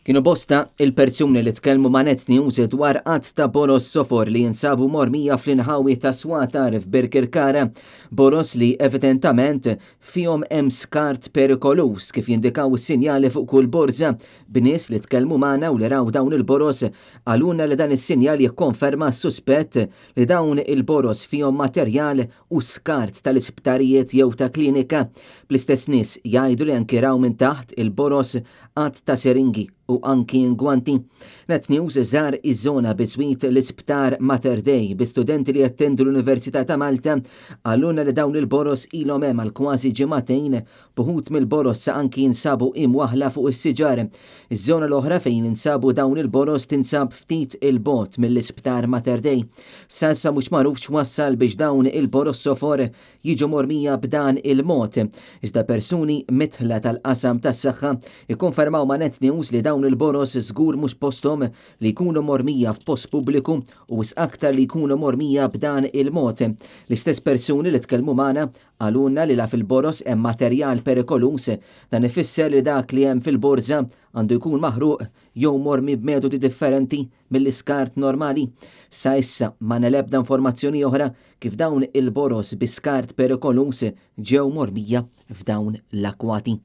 Kienu bosta il-persuni li tkellmu ma' Net News dwar għadd ta' boroż sofor li jinsabu mormija fl-inħawi ta' Swatar f'Birkirkara. Boroż li evidentament fihom hemm skart perikoluż kif jindikaw is-sinjali fuq kull borża. B'nies li tkellmu magħna u li raw dawn il-boroż qalulna li dan is-sinjal jikkonferma s-suspett li dawn il-boroż fihom materjal u skart tal-isptarijiet jew ta' klinika. Bl-istess nies jgħidu li anki raw minn taħt il-boroż għadd ta' siringi u anki ingwanti. Net News żar iż-żona biswit l-Isptar Mater Dei bi studenti li jattendu l-Università ta' Malta qalulna li dawn il-boroż ilhom hemm għal kważi ġimagħtejn b'uħud mill-boroż sa anki jinsabu imwaħħla fuq is-siġar. Iż-żona l-oħra fejn insabu dawn il-boroż tinsab ftit 'il bogħod mill-Isptar Mater Dei. Sa issa mhux magħruf x'wassal biex dawn il-boroż sofor jiġu mormija b'dan il-mod. Iżda persuni midħla tal-qasam tas-saħħa ikkonfermaw ma' Net News li dawn il-boroż żgur mhux posthom li jkunu mormija f'post pubbliku u wisq aktar li jkunu mormija b'dan il-mod. L-istess persuni li tkellmu magħna qalulna li la fil-boroż hemm materjal perikoluż, dan ifisser li dak li hemm fil-borża għandu jkun maħruq jew mormi b'metodi differenti mill-iskart normali. Sa issa m'għandna l-ebda informazzjoni oħra kif dawn il-boroż bi skart perikoluż ġew mormija f'dawn l-akkwati.